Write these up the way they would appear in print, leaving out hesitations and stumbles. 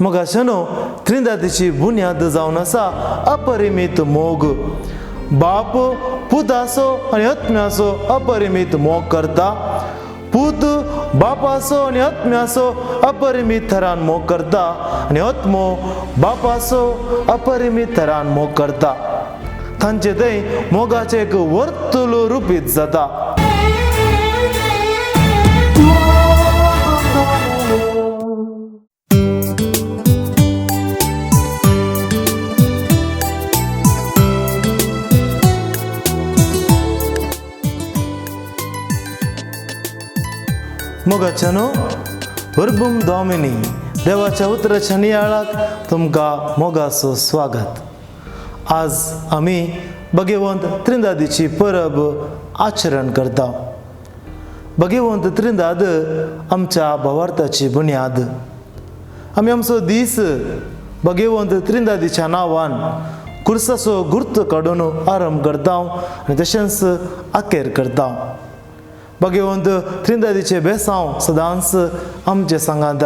मोगाच्यानो त्रिंदादीची बुन्याद जावन आसा अपरिमीत मोग. बाप पुताचो आनी आत्म्याचो अपरिमीत मोग करता, पूत बापाचो आनी आत्म्याचो अपरिमीत थरान मोग करता आनी आत्मो बापाचो अपरिमीत थरान मोग करता. तांचे थंय मोगाचें एक वर्तुळ रुपीत जाता. मोगाच्यानो वर्बूम डॉमिनी देवाच्या उतराच्या नियाळाक तुमकां मोगाचो स्वागत. आज आमी भगवंत त्रिंदादीची परब आचरण करता. भगवंत त्रिंदाद आमच्या भावार्थाची बुन्याद. आमी आमचो दीस भगवंत त्रिंदादीच्या नांवान कुर्साचो गुर्त काडून आरंभ करता आनी तशेंच अखेर करता. भगवंत त्रिंदादीचे बेसांव सदांच आमचे सांगात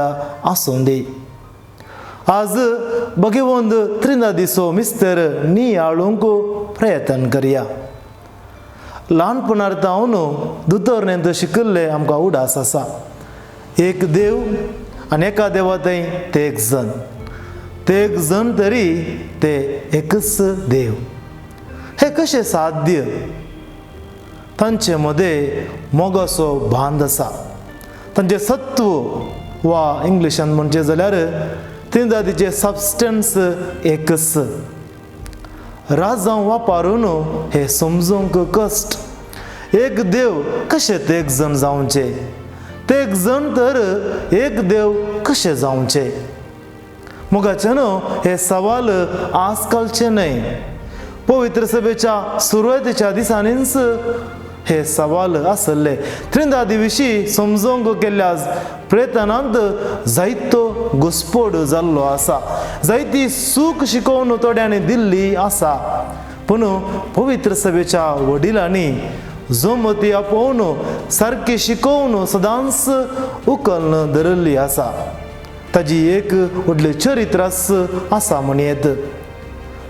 आसूं दी. आज भगवंत त्रिंदादीचो मिस्तर नियाळूंक प्रयत्न करया. ल्हानपणार तावन दोतोरणेंत शिकिल्ले आमकां उडास आसा. एक देव आनी एका देवा थंय ते एक जण, ते एक जण तरी ते एकच देव. हें कशें साध्य? तांचे मदें मोगाचो बांद आसा. तांचें सत्व वा इंग्लिशान म्हणचें जाल्यार त्रिंदादीचें सबस्टन्स एकच. राजांव वापरून हें समजूंक कश्ट. एक देव कशें ते एक जण जावचें, ते एक जण तर एक देव कशें जावचें? मोगाचें न्हू हें सवाल आजकालचें न्हय. पवित्र सभेच्या सुरवातेच्या दिसांनीच हे सवाल आसले. त्रिंदादी विशीं समजूंक केल्ल्या प्रयत्नांत जायतो घुस्पोड जाल्लो आसा. जायती सूख शिकोवन थोड्यांनी दिल्ली आसा. पूण पवित्र सभेच्या वडिलांनी जमती आपोवन सारकी शिकोवन सदांच उखल्न धरिल्ली आसा. ताजी एक व्हडलें चरित्र आसा म्हणयेत.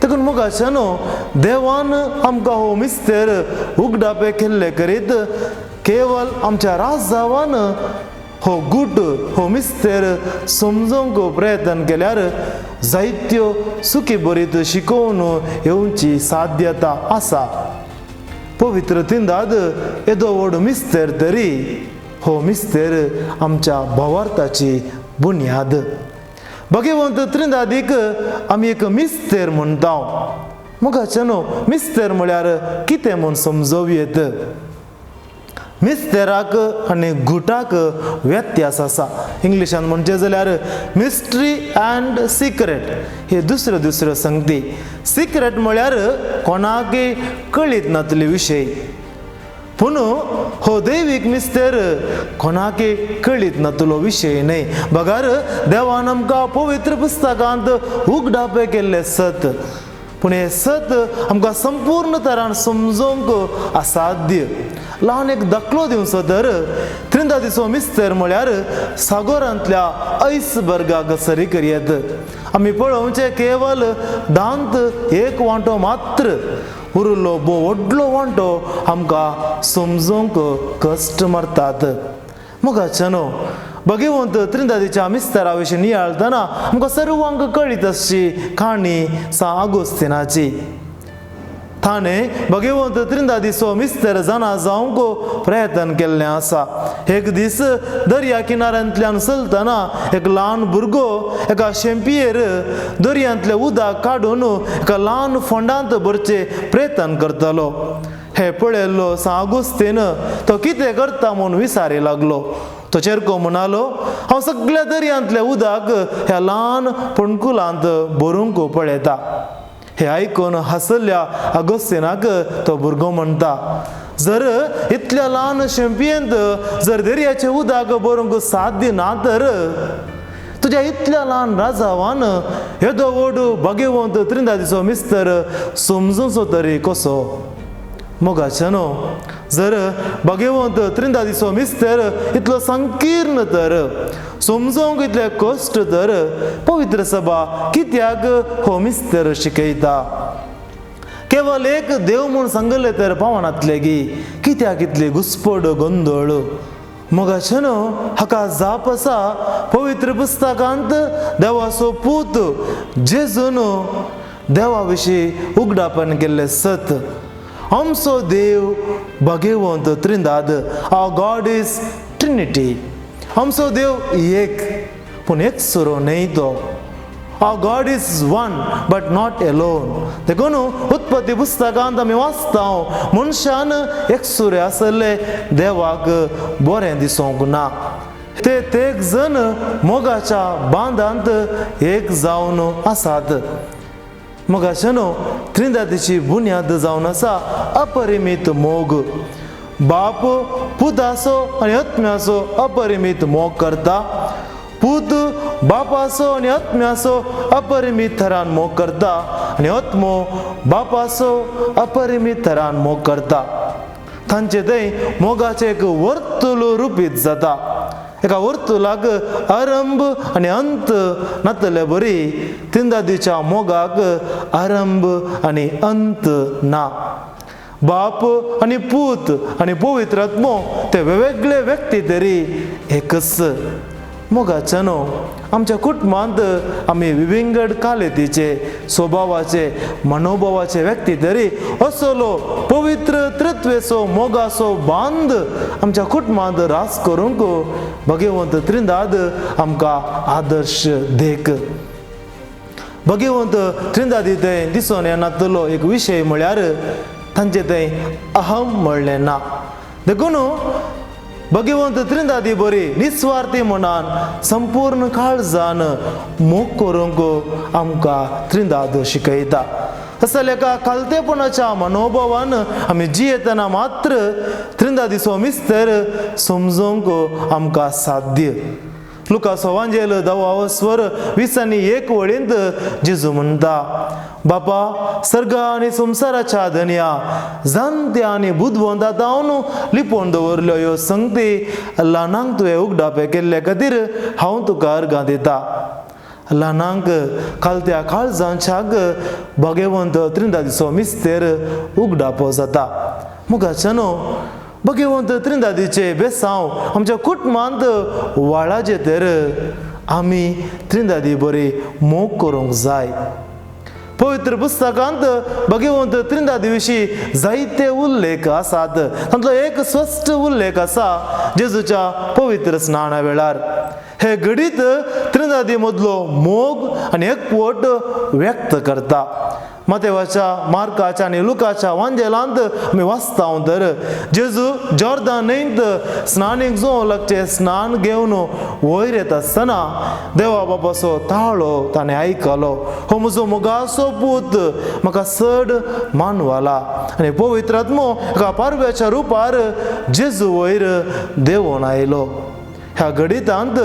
देखून मोगाच्यानो देवान आमकां हो मिस्तेर उगडापे केल्ले करीत केवल आमच्या राजावान हो गूट हो मिस्तेर समजूंक प्रयत्न केल्यार जायत्यो सुखी बरीत शिकोवन येवची साध्यता आसा. पवित्र तिंदाद येदो व्हड मिस्तेर तरी हो मिस्तेर आमच्या भावार्थाची बुन्याद. भगवंत त्रिंदादीक आमी एक मिस्तेर म्हणटा. मोगाच्यानो न्हू मिस्तेर म्हळ्यार कितें म्हूण समजोवयेत? मिस्तेराक आनी गुटाक व्यत्यास आसा. इंग्लिशान म्हणचें जाल्यार मिस्ट्री अँड सिक्रेट हे दुसऱ्यो दुसऱ्यो संगती. सिक्रेट म्हळ्यार कोणाकय कळीत नातले विशय. पूण हो दैवीक मिस्तेर कोणाकय कळीत नातलो विशय न्हय. बगर देवान आमकां पवित्र पुस्तकांत उगडापे केल्लें सत. पूण हें सत आमकां संपूर्ण तरान समजूंक असाध्य. ल्हान एक दाखलो दिवचो तर त्रिंदादीचो मिस्तेर म्हळ्यार सागोरांतल्या आयसबर्गाक सरी करयेत. आमी पळोवचें केवल दांत एक वांटो मात्र, उरिल्लो भोव व्हडलो वांटो आमकां समजूंक कश्ट मारतात. मोगाच्यानो भगवंत त्रिंदादीच्या मिस्तेरा विशीं नियाळतना आमकां सर्वांक कळीत आसची काणी सा आगोस्तिनाची. ताणें भगवंत त्रिंदादीचो मिस्तेर जाणा जावंक प्रयत्न केल्लें आसा. एक दीस दर्या किनाऱ्यांतल्यान चलतना एक ल्हान भुरगो एका शेंपियेर दर्यांतलें उदक काडून एका ल्हान फोंडांत भरचें प्रयत्न करतालो. हें पळयल्लो सा आगोस्तीन तो कितें करता म्हूण विचारी लागलो. तो चेरको म्हणालो, हांव सगळ्या दर्यांतलें उदक ह्या ल्हान फोंडकुलांत भरूंक पळयता. हे आयकून हांसल्या आगोस्तिनाक तो भुरगो म्हणटा, जर इतल्या ल्हान शेंपियेंत जर दर्याचें उदक भरूंक साध्य ना तर तुज्या इतल्या ल्हान राजावान येदो व्हड भगवंत त्रिंदादीचो मिस्तर समजूचो तरी कसो? मोगाच्यानो जर भगवंत त्रिंदादीचो मिस्तर इतलो संकीर्ण तर समजोंक इतले कश्ट तर पवित्र सभा कित्याक हो मिस्तर शिकयता? केवल एक देव म्हूण सांगले तर पावनातले गी कित्याक इतली घुस्पड गोंदळ? मोगाचें न्हू हाका जाप आसा पवित्र पुस्तकांत देवाचो पूत जेजून देवा विशीं उगडापण केल्लें सत. आमचो देव Bhagwant Trindade, our God is Trinity. आमचो देव एक पूण एक सुरो न्हय तो. Our God is one but not alone. देखून उत्पत्ती पुस्तकांत आमी वाचता, मनशान एकसुरे आसले देवाक बरें दिसूंक ना. ते तेग जण मोगाच्या बांदांत एक जावन आसात. मोगाचे न्हू त्रिंदादीची बुन्याद जावन आसा अपरिमीत मोग. बाप पुताचो आनी आत्म्याचो अपरिमीत मोग करता, पूत बापाचो आनी आत्म्याचो अपरिमीत थरान मोग करता आनी आत्मो बापाचो अपरिमीत थरान मोग करता. तांचे थंय मोगाचें एक वर्तुळ रुपीत जाता. एका वर्तुळाक आरंभ आनी अंत नातले बरी तिंदादीच्या मोगाक आरंभ आनी अंत ना. बाप आनी पूत आनी पवित्र आत्मो ते वेगवेगळे व्यक्ती तरी एकच. मोगाचें न्हू आमच्या कुटुंबांत आमी विविंगड कालेतीचे, स्वभावाचे, मनोभावाचे व्यक्ती तरी असलो पवित्र त्रित्वेचो मोगाचो बांद आमच्या कुटुंबांत रास करूंक भगवंत त्रिंदाद आमकां आदर्श देख. भगवंत त्रिंदादी थंय दिसून येनातलो एक विशय म्हळ्यार तांचे थंय अहम म्हणलें ना. देखून भगवंत त्रिंदादी बरी निस्वार्थी मनान संपूर्ण काळजान मोग करूंक आमकां त्रिंदाद शिकयता. असल्या एका खालतेपणाच्या मनोभावान आमी जियेतना मात्र त्रिंदादीचो मिस्तर समजूंक आमकां साध्य. लुकास वांजेल दवास्वर 20 1 वळींत जेजू म्हणटा, बापा सर्ग आनी संवसाराच्या धनया, जाणत्या आनी बुदवंता जावन लिपोवन दवरल्यो ह्यो संगती ल्हानांक तुवें उगडापे केल्ले खातीर हांव तुका अर्गां दिता. ल्हानांक, खालत्या काळजांच्याक भगवंत त्रिंदादीचो मिस्तेर उगडापो जाता. मुगाचें न्हू भगवंत त्रिंदादीचे बेसांव आमच्या कुटुंबांत वाळाचे तर आमी त्रिंदादी बरी मोग करूंक जाय. पवित्र पुस्तकांत भगवंत त्रिंदादी विशीं जायते उल्लेख आसात. तांतलो एक स्पश्ट उल्लेख आसा जेजूच्या पवित्र स्नाना वेळार. हे घडीत त्रिंदादी मदलो मोग आनी एकवट व्यक्त करता. मातेवाच्या, मार्काच्या आनी लुकाच्या वांजेलांत आमी वाचता तर जेजू जॉर्दान न्हंयत स्नानीक जावं लागचें स्नान घेवन वयर येता आसतना देवा बाबाचो ताळो ताणें आयकलो, हो म्हजो मोगाचो पूत, म्हाका चड मानवाला. आनी पवित्र आत्मो एका पारव्याच्या रुपार जेजू वयर देंवोन आयलो. ह्या घडितांत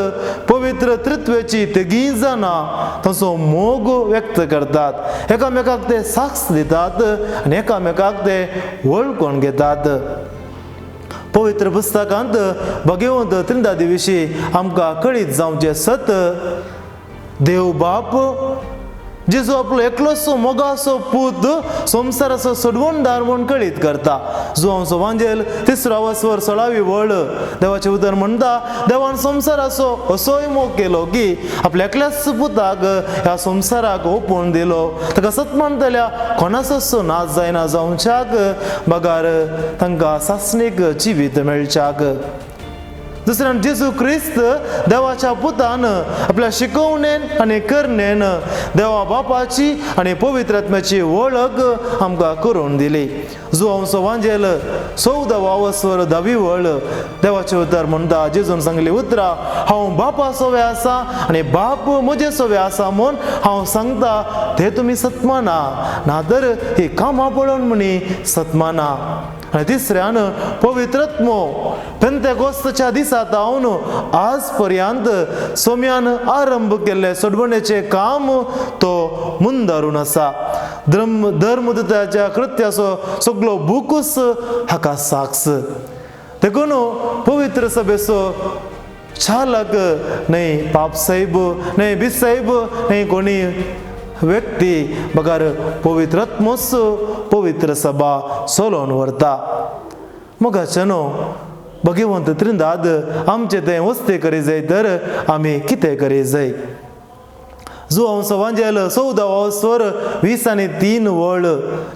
पवित्र त्रित्वेची तिगीं जाणां तांचो मोग व्यक्त करतात. एकामेकाक ते साक्ष दितात आनी एकामेकाक ते वळखून घेतात. पवित्र पुस्तकांत भगवंत त्रिंदादी विशीं आमकां कळीत जावचें सत, देव बाप जेजू आपलो एकलोसो मोगाचो पूत संवसाराचो सोडवणदार म्हूण कळीत करता. जुवांचो वांजेल 3रो वस्वर 16वी वळ देवाचें उतर म्हणटा, देवान संवसाराचो असोय मोग केलो की आपल्या एकल्याच पुताक ह्या संवसाराक ओपून दिलो, ताका सत मानतल्या कोणाचोच नाश जायना जावच्याक बगार तांकां सासणीक जिवीत मेळच्याक. दुसऱ्यान जेजू क्रिस्त देवाच्या पुतान आपल्या शिकवणेन आनी करणेन देवा बापाची आनी पवित्र आत्म्याची वळख आमकां करून दिली. जुवांचो वांजेल 14वा वस्वर 10वी वळ देवाचें उतर म्हणटा, जेजून सांगली उतरां, हांव बापा सोवे आसा आनी बाप म्हजे सोवे आसा म्हूण हांव सांगता ते तुमी सतमाना, ना तर ही कामां पळोवन म्हणी सतमाना. आनी तिसऱ्यान पवित्रत्मो पेंतेकोस्तच्या दिसा जावन आज पर्यंत सोम्यान आरंभ केल्ले सोडवणेचें काम तो मुंदारून आसा. धर्मदूताच्या कृत्याचो सगलो बुकूच हाका साक्ष. देखून पवित्र सभेचो चालक न्हय पाप साहेब, न्हय बीस साहेब, न्हय कोणी व्यक्ती, बगर पवित्र आत्मोच पवित्र सभा चलोवन व्हरता. मोगाचे न्हू भगवंत त्रिंदाद आमचे तें वस्ती करी जाय तर आमी कितें करी जाय. जुवांव सवांजेल 14 स्वर 20 आणि 3 वळ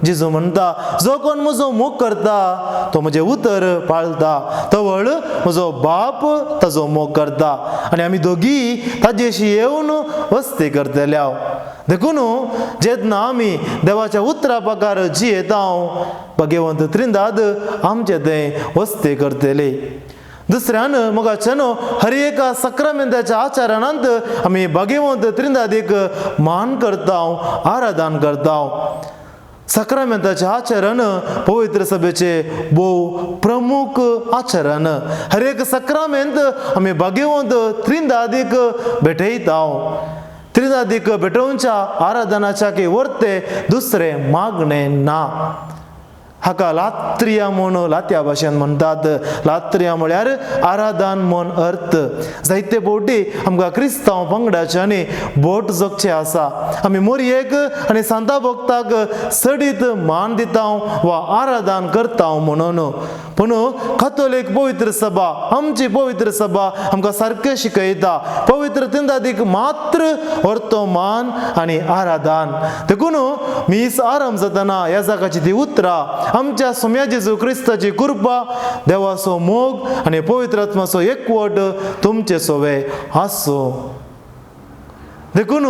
जेजू म्हणटा, जो कोण म्हजो मोग करता तो म्हजें उतर पाळता, तवळ म्हजो बाप ताजो मोग करता आनी आमी दोगी ताजेशी येवन वस्ती करतले. देखून जेन्ना आमी देवाच्या उतरा प्रकार जियेता, भगवंत त्रिंदाद आमचे तें वस्ती करतले. दुसऱ्यान मोगाच्यानो, हर एका सक्रामेंताच्या आचरणांत आमी भगवंत त्रिंदादीक मान करता, आराधन करता. सक्रामेंताचे आचरण पवित्र सभेचे भोव प्रमुख आचरण. हर एक सक्रामेंत आमी भगवंत त्रिंदादीक भेटयता. त्रिंदादीक भेटोवच्या आराधनाच्या की वर्ते दुसरें मागणें ना. हाका लात्रिया म्हूण लात्या भाशेन म्हणटात. लात्रिया म्हळ्यार आराधन म्हूण अर्थ. जायते फावटी आमकां क्रिस्तांव पंगडाच्यांनी बोट जगचें आसा. आमी मोरयेक आनी सांता भक्ताक चडीत मान दिता वा आराधन करता म्हणून. पूण कातोलीक पवित्र सभा, आमची पवित्र सभा आमकां सारकें शिकयता, पवित्र तिंदादीक मात्र व्हरतो मान आनी आराधन. देखून मीस आरंभ जातना याजकाची ती उतरां, आमच्या सोम्या जेजू क्रिस्ताची कृपा, देवाचो मोग आनी पवित्र आत्माचो एकवट तुमचे सोवे आसूं. देखून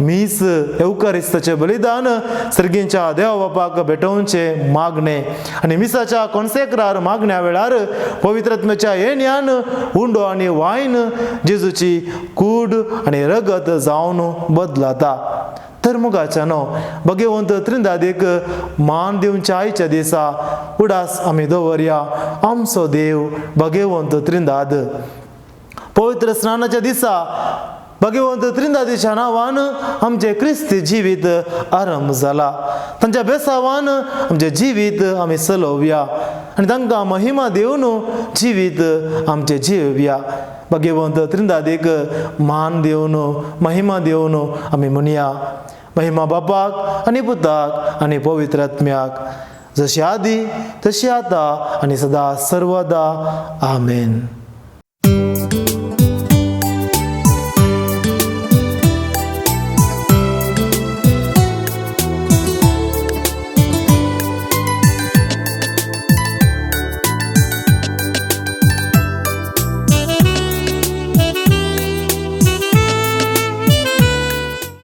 मीस येवकारिस्ताचें बलिदान सर्गींच्या देवा बापाक भेटोवचें मागणें आनी मिसाच्या कोन्सेक्रार मागण्या वेळार पवित्र आत्म्याच्या येण्यान उंडो आनी वायन जेजूची कूड आनी रगत जावन बदलाता. तर मोगाच्यानो, भगवंत त्रिंदादीक मान दिवच्या आयच्या दिसा उडास आमी दवरया, आमचो देव भगवंत त्रिंदाद. पवित्र स्नानाच्या दिसा भगवंत त्रिंदादीच्या नांवान आमचें क्रिस्ती जिवीत आरंभ जाला. तांच्या बेसावान आमचें जिवीत आमी चलोवया आनी तांकां महिमा दिवन जिवीत आमचें जियोवया. भगवंत त्रिंदादीक मान दिवन, महिमा दिवन आमी म्हणया, महिमा बापाक आनी पुताक आनी पवित्र आत्म्याक, जशी आदी तशी आतां आनी सदा सर्वदा, आमेन.